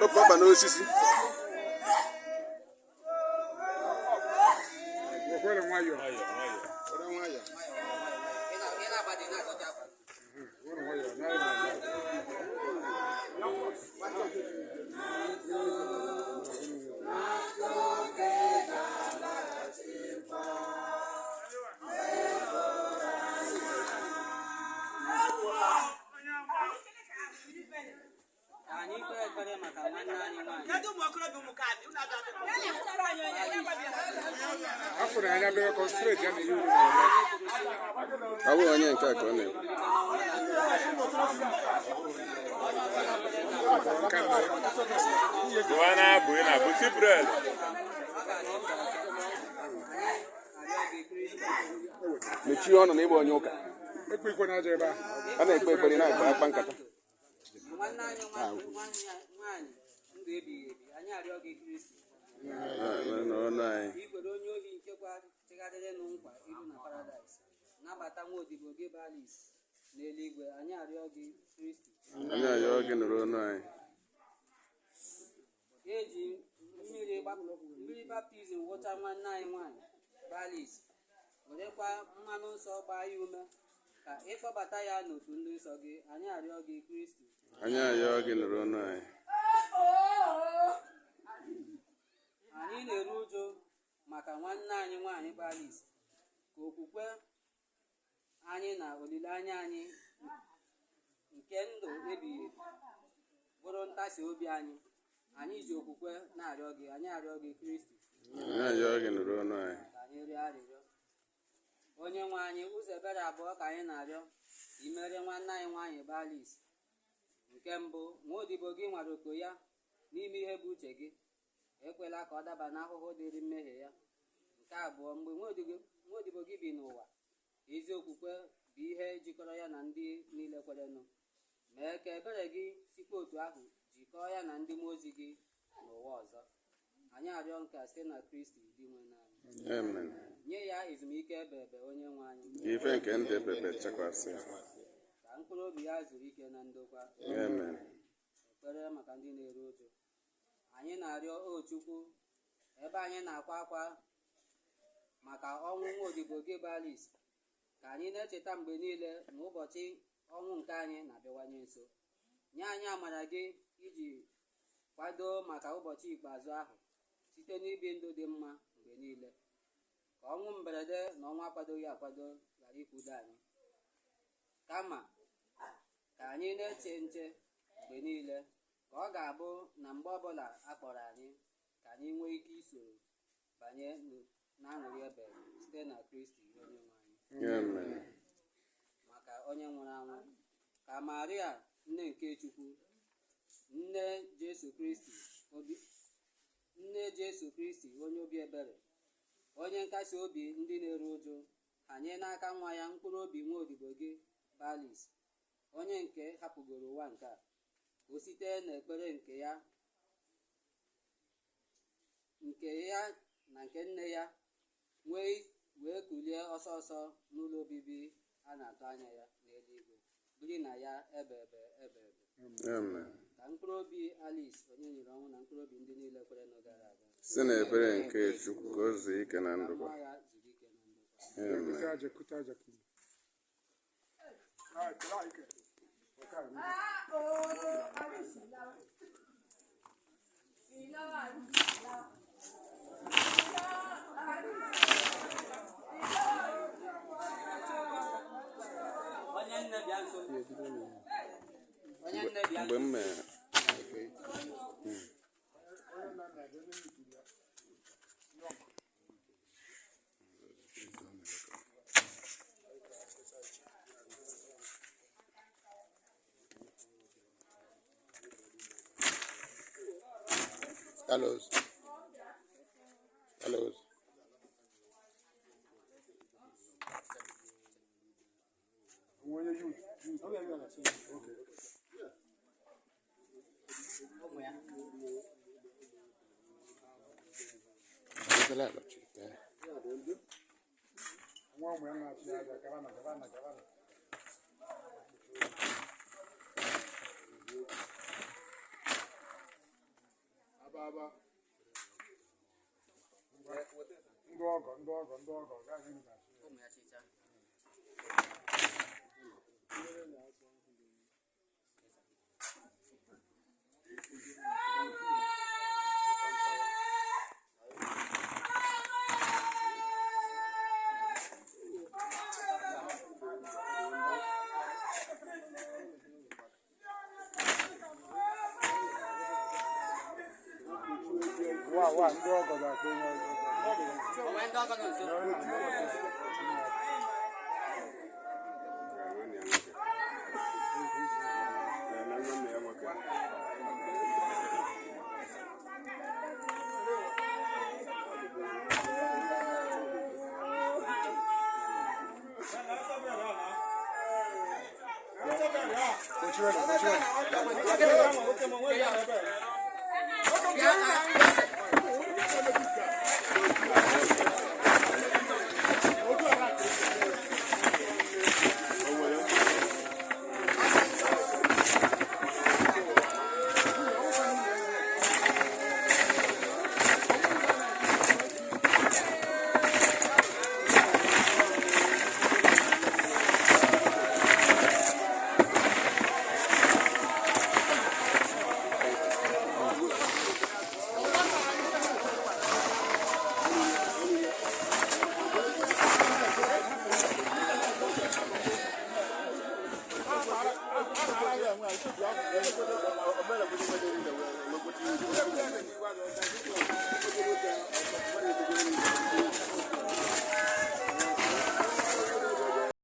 Ọkpa n'osisi. Were nwayọọ. Were nwayọọ. Were nwayọọ. Anyị kpee ekpere maka nwanne anyị nwaanyị. Afọ na anya bịara concentrate ya na ihe unu na-eme. Ọ bụghị onye nke a ka ọ na-ekwu. Nke a na- Gụwa na-abụ ị na-abụ Tibrel. Arịọ gị Kristi. Mechie ọnụ na ịgba onye ụka. Ekpe ikwe na aja ebe ahụ. A na-ekpe ekpere na-akpa akpa nkata. Nwanne anyị nwaanyị ndụ ebighị ebi, anyị arịọ gị Kristi. N'ọnụ anyị. Ikwere onye ohi nke kwa chegharịrịnụ nkwa iru na paradaịs, nabata nwa odibo gị bụ Alice n'eluigwe, anyị arịọ gị Kristi. Anyị ayọọ gị nụrụ ọnụ anyị. Eji mmiri baptizim wụcha nwanne anyị nwaanyị bụ Alice, werekwa mmanụ nsọ gbaa ya ume ka ịkpọbata ya n'otu ndị nsọ gị, anyị arịọ gị Kristi. Anyị ayọọ gị nụrụ ọnụ anyị. Anyị na-eru ụjụ maka nwanne anyị nwaanyị bụ Alice, ka okwukwe anyị na olileanya anyị nke ndụ ebighị ebi bụrụ ntasi obi anyị. Anyị ji okwukwe na-arịọ gị, anyị arịọ gị Kristi. Anyị ayọọ gị nụrụ ọnụ anyị. Ka anyị rịọ arịrịọ. Onye nwe anyị, ụzọ ebere abụọ ka anyị na-arịọ ka i mere nwanne anyị nwaanyị bụ Alice. Nke mbụ, nwa odibo gị nwara oko ya n'ime ihe bụ uche gị, ekwela ka ọ daba n'ahụhụ dịrị mmehie ya. Nke abụọ, mgbe nwa odibo gị bi n'ụwa, ezi okwukwe bụ ihe jikọrọ ya na ndị niile kwerenụ. Mee ka ebere gị sikwa otu ahụ jikọọ ya na ndị mmụọ ozi gị n'ụwa ọzọ. Anyị arịọ nke a site na Kristi dị nwe anyị. Amen. Nye ya ezumike ebe ebe, onye nwe anyị. Ka ife nke ndụ ebebe chekwasị ya. Ka mkpụrụ obi ya zuru ike na ndokwa. Amen. Ekpere maka ndị na-eru ụjụ. Anyị na-arịọ o Chukwu, ebe anyị na-akwa akwa maka ọnwụ nwa odibo gị bụ Alice, ka anyị na-echeta mgbe niile na ụbọchị ọnwụ nke anyị na-abịawanye nso. Nye anyị amara gị iji kwado maka ụbọchị ikpeazụ ahụ site n'ibi ndụ dị mma mgbe niile, ka ọnwụ mberede na ọnwụ akwadoghị akwado ghara ikwudo anyị, kama ka anyị na-eche nche mgbe niile, ka ọ ga-abụ na mgbe ọbụla a kpọrọ anyị, ka anyị nwee ike isoro banye n'aṅụrị ebe site na Kristi onye nwe anyị. Amen. Maka onye nwụrụ anwụ, ka Maria nne nke Chukwu, nne Jesu Kristi obi, nne Jesu Kristi onye obi ebere, onye nkasi obi ndị na-eru ụjụ, hanye n'aka nwa ya mkpụrụ obi nwa odibo gị bụ Alice, onye nke hapụgoro ụwa nke a, ka o site n'ekpere nke ya na nke nne ya wee kulie ọsọ ọsọ n'ụlọ obibi a na-atụ anya ya n'eluigwe, biri na ya ebe ebe ebe ebe. Amen. Ka mkpụrụ obi Alice onye nyere ọnwụ na mkpụrụ obi ndị niile kwere nụ gara aga Si n'ebere nke Chukwu ka o zuo ike na ka ndụkwa. mmụọ ya zuru ike na ndokwa. Amen. Kute aja, kute aja kuru. Onye nne bịa nso. Onye nne bịa Mgbe nso. m mere Talos. Talos. Onye youth. Ụmụ ya. Obele alọchite. Nwa ụmụ ya na-achị aja gaba na gaba na gaba na. Ndị ọgọ ndị ọgọ ndị ọgọ gaghị na Ụmụ ya chicha. Wa wa ndị ọgọ ga-akpọ onye ọgọ. O nwee ndị ọgọ nọ nso. Nwanne ya nwoke. Na nwanne ya nwoke.